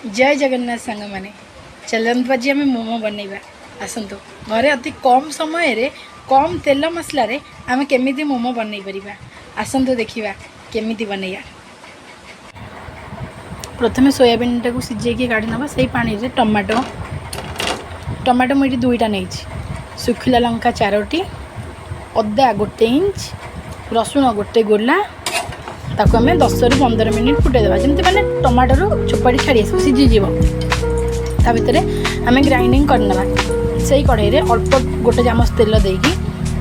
ଜୟ ଜଗନ୍ନାଥ ସାଙ୍ଗମାନେ, ଚାଲନ୍ତୁ ଆଜି ଆମେ ମୋମୋ ବନେଇବା। ଆସନ୍ତୁ ଘରେ ଅତି କମ୍ ସମୟରେ କମ୍ ତେଲ ମସଲାରେ ଆମେ କେମିତି ମୋମୋ ବନେଇ ପାରିବା, ଆସନ୍ତୁ ଦେଖିବା କେମିତି ବନେଇବା। ପ୍ରଥମେ ସୋୟାବିନ୍ଟାକୁ ସିଝେଇକି କାଢ଼ି ନେବା। ସେଇ ପାଣିରେ ଟମାଟୋ ଟମାଟୋ ମୁଁ ଏଠି 2ଟା ନେଇଛି, ଶୁଖିଲା ଲଙ୍କା 4ଟି, ଅଦା 1 ଇଞ୍ଚ, ରସୁଣ 1 ଗୋଲା। ତାକୁ ଆମେ 10ରୁ 15 ମିନିଟ୍ ଫୁଟେଇଦେବା, ଯେମିତି ମାନେ ଟମାଟୋରୁ ଚୋପାଟି ଛାଡ଼ି ଆସିବ, ସିଝିଯିବ। ତା ଭିତରେ ଆମେ ଗ୍ରାଇଣ୍ଡିଙ୍ଗ କରିନେବା। ସେଇ କଢ଼େଇରେ ଅଳ୍ପ 1 ଚାମଚ ତେଲ ଦେଇକି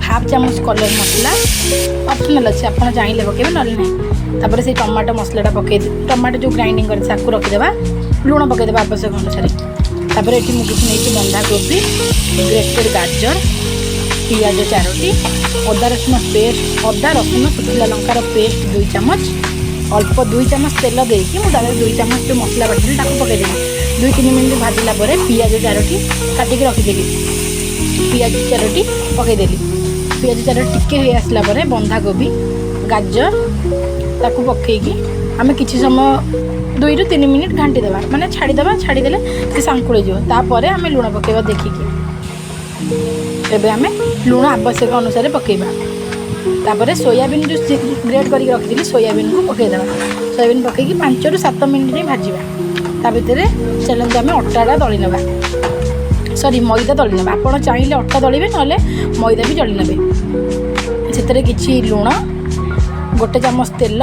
ହାଫ୍ ଚାମଚ କଲର୍ ମସଲା, ଅପସନାଲ୍ ଅଛି, ଆପଣ ଚାହିଁଲେ ପକାଇବେ ନହେଲେ ନାହିଁ। ତାପରେ ସେଇ ଟମାଟୋ ମସଲାଟା ପକାଇ, ଟମାଟୋ ଯେଉଁ ଗ୍ରାଇଣ୍ଡିଙ୍ଗ କରି ତାକୁ ରଖିଦେବା, ଲୁଣ ପକାଇଦେବା ଆବଶ୍ୟକ ଅନୁସାରେ। ତାପରେ ଏଠି ମୁଁ କିଛି ନେଇଛି ବନ୍ଧାକୋବି, ଗ୍ରେଟେଡ଼ ଗାଜର, ପିଆଜ 4ଟି, ଅଦା ରସୁଣ ପେଷ୍ଟ, ଅଦା ରସୁଣ ଶୁଖିଲା ଲଙ୍କାର ପେଷ୍ଟ 2 ଚାମଚ। ଅଳ୍ପ 2 ଚାମଚ ତେଲ ଦେଇକି ମୁଁ ତା ଦେହରେ 2 ଚାମଚ ଯେଉଁ ମସଲା ବାଟିଥିଲି ତାକୁ ପକାଇଦେଲି। 2-3 ମିନିଟ୍ ଭାଜିଲା ପରେ ପିଆଜ 4ଟି କାଟିକି ରଖିଦେଲି, ପିଆଜ 4ଟି ପକାଇଦେଲି। ପିଆଜ 4ଟି ଟିକେ ହେଇ ଆସିଲା ପରେ ବନ୍ଧାକୋବି, ଗାଜର ତାକୁ ପକାଇକି ଆମେ କିଛି ସମୟ 2ରୁ 3 ମିନିଟ୍ ଘାଣ୍ଟି ଦେବା, ମାନେ ଛାଡ଼ିଦେବା। ଛାଡ଼ିଦେଲେ ସେ ସାଙ୍କୁଳିଯିବ। ତାପରେ ଆମେ ଲୁଣ ପକାଇବା ଦେଖିକି। ଏବେ ଆମେ ଲୁଣ ଆବଶ୍ୟକ ଅନୁସାରେ ପକାଇବା। ତାପରେ ସୋୟାବିନ୍ ଯେଉଁ ଗ୍ରେଟ୍ କରିକି ରଖିଥିଲି ସୋୟାବିନ୍କୁ ପକାଇଦେବା। ସୋୟାବିନ୍ ପକାଇକି 5ରୁ 7 ମିନିଟ୍ ଯାଏଁ ଭାଜିବା। ତା ଭିତରେ ଚାଲନ୍ତୁ ଆମେ ଅଟାଟା ଦଳି ନେବା, ସରି ମଇଦା ଦଳି ନେବା। ଆପଣ ଚାହିଁଲେ ଅଟା ଦଳିବେ, ନହେଲେ ମଇଦା ବି ଦଳି ନେବେ। ସେଥିରେ କିଛି ଲୁଣ, 1 ଚାମଚ ତେଲ,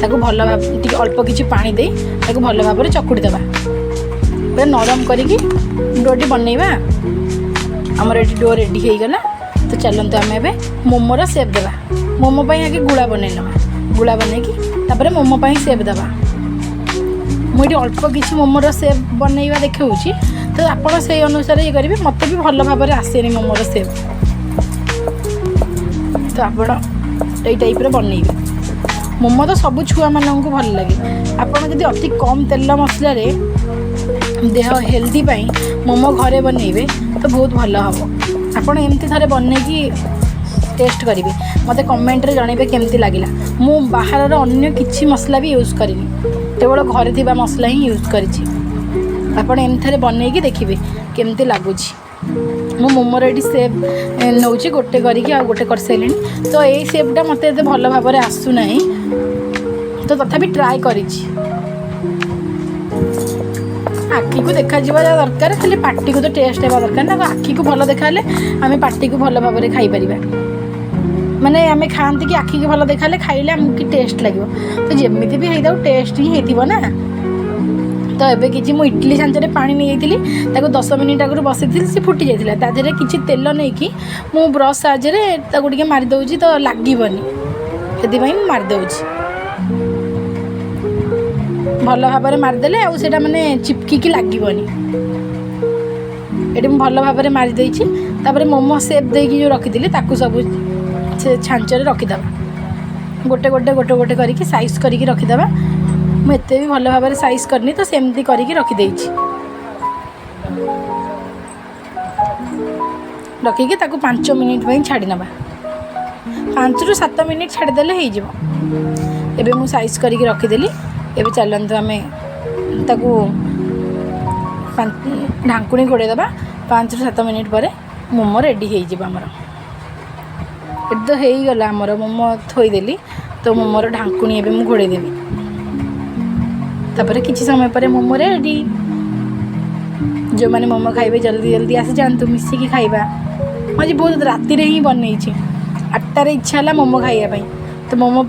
ତାକୁ ଭଲ ଭାବ ଟିକେ ଅଳ୍ପ କିଛି ପାଣି ଦେଇ ତାକୁ ଭଲ ଭାବରେ ଚକୁଡ଼ି ଦେବା, ପୁରା ନରମ କରିକି ଡୋଟି ବନେଇବା। ଆମର ଏଠି do ready ହେଇଗଲା। ତ ଚାଲନ୍ତୁ ଆମେ ଏବେ ମୋମୋର ସେପ୍ ଦେବା। ମୋମୋ ପାଇଁ ଆଗେ ଗୁଳା ବନେଇ ନେବା, ଗୁଳା ବନେଇକି ତାପରେ ମୋମୋ ପାଇଁ ସେପ୍ ଦେବା। ମୁଁ ଏଠି ଅଳ୍ପ କିଛି ମୋମୋର ସେପ୍ ବନେଇବା ଦେଖାଉଛି, ତ ଆପଣ ସେଇ ଅନୁସାରେ ଇଏ କରିବେ। ମୋତେ ବି ଭଲ ଭାବରେ ଆସେନି ମୋମୋର ସେପ୍, ତ ଆପଣ ଏଇ ଟାଇପ୍ର ବନେଇବେ। ମୋମୋ ତ ସବୁ ଛୁଆମାନଙ୍କୁ ଭଲ ଲାଗେ। ଆପଣ ଯଦି ଅତି କମ୍ ତେଲ ମସଲାରେ ଦେହ ହେଲ୍ଦି ପାଇଁ ମୋମୋ ଘରେ ବନେଇବେ ତ ବହୁତ ଭଲ ହେବ। ଆପଣ ଏମିତି ଥରେ ବନେଇକି ଟେଷ୍ଟ କରିବେ, ମୋତେ କମେଣ୍ଟରେ ଜଣାଇବେ କେମିତି ଲାଗିଲା। ମୁଁ ବାହାରର ଅନ୍ୟ କିଛି ମସଲା ବି ୟୁଜ୍ କରିନି, କେବଳ ଘରେ ଥିବା ମସଲା ହିଁ ୟୁଜ୍ କରିଛି। ଆପଣ ଏମିତି ଥରେ ବନେଇକି ଦେଖିବେ କେମିତି ଲାଗୁଛି। ମୁଁ ମୋମୋର ଏଠି ସେପ୍ ନେଉଛି ଗୋଟେ କରିକି, ଆଉ ଗୋଟେ କରିସାରିଲିଣି। ତ ଏଇ ସେପ୍ଟା ମୋତେ ଏତେ ଭଲ ଭାବରେ ଆସୁନାହିଁ, ତ ତଥାପି ଟ୍ରାଏ କରିଛି। ଆଖିକୁ ଦେଖାଯିବା ଦରକାର, ଖାଲି ପାଟିକୁ ତ ଟେଷ୍ଟ ହେବା ଦରକାର ନା। ଆଖିକୁ ଭଲ ଦେଖାହେଲେ ଆମେ ପାଟିକୁ ଭଲ ଭାବରେ ଖାଇପାରିବା। ମାନେ ଆମେ ଖାଆନ୍ତି କି ଆଖିକି ଭଲ ଦେଖାହେଲେ ଖାଇଲେ ଆମକୁ କି ଟେଷ୍ଟ ଲାଗିବ। ତ ଯେମିତି ବି ହେଇଥାଉ ଟେଷ୍ଟ ହିଁ ହେଇଥିବ ନା। ତ ଏବେ କିଛି ମୁଁ ଇଡ଼ଲି ଛାଞ୍ଚରେ ପାଣି ନେଇଯାଇଥିଲି, ତାକୁ 10 ମିନିଟ୍ ଆଗରୁ ବସେଇଥିଲି, ସେ ଫୁଟି ଯାଇଥିଲା। ତା ଦେହରେ କିଛି ତେଲ ନେଇକି ମୁଁ ବ୍ରସ୍ ସାହାଯ୍ୟରେ ତାକୁ ଟିକେ ମାରିଦେଉଛି, ତ ଲାଗିବନି ସେଥିପାଇଁ ମୁଁ ମାରିଦେଉଛି। ଭଲ ଭାବରେ ମାରିଦେଲେ ଆଉ ସେଇଟା ମାନେ ଚିପକିକି ଲାଗିବନି। ଏଠି ମୁଁ ଭଲ ଭାବରେ ମାରିଦେଇଛି। ତାପରେ ମୋମୋ ସେପ୍ ଦେଇକି ଯେଉଁ ରଖିଥିଲି ତାକୁ ସବୁ ସେ ଛାଞ୍ଚରେ ରଖିଦେବା, ଗୋଟେ ଗୋଟେ ଗୋଟେ ଗୋଟେ କରିକି ସାଇଜ୍ କରିକି ରଖିଦେବା। ମୁଁ ଏତେ ବି ଭଲ ଭାବରେ ସାଇଜ୍ କରିନି, ତ ସେମିତି କରିକି ରଖିଦେଇଛି। ରଖିକି ତାକୁ 5 ମିନିଟ୍ ପାଇଁ ଛାଡ଼ି ନେବା, 5ରୁ 7 ମିନିଟ୍ ଛାଡ଼ିଦେଲେ ହେଇଯିବ। ଏବେ ମୁଁ ସାଇଜ୍ କରିକି ରଖିଦେଲି। ଏବେ ଚାଲନ୍ତୁ ଆମେ ତାକୁ ଢାଙ୍କୁଣୀ ଘୋଡ଼େଇ ଦେବା। 5ରୁ 7 ମିନିଟ୍ ପରେ ମୋମୋ ରେଡ଼ି ହେଇଯିବ ଆମର। ଏଠି ତ ହେଇଗଲା ଆମର ମୋମୋ, ଥୋଇଦେଲି। ତ ମୋମୋର ଢାଙ୍କୁଣୀ ଏବେ ମୁଁ ଘୋଡ଼େଇ ଦେବି। ତାପରେ କିଛି ସମୟ ପରେ ମୋମୋ ରେଡ଼ି। ଯେଉଁମାନେ ମୋମୋ ଖାଇବେ ଜଲ୍ଦି ଜଲ୍ଦି ଆସିଯାଆନ୍ତୁ, ମିଶିକି ଖାଇବା। ମୁଁ ଆଜି ବହୁତ ରାତିରେ ହିଁ ବନେଇଛି, 8ଟାରେ ଇଚ୍ଛା ହେଲା ମୋମୋ ଖାଇବା ପାଇଁ, ତ ମୋମୋ ପାଇଁ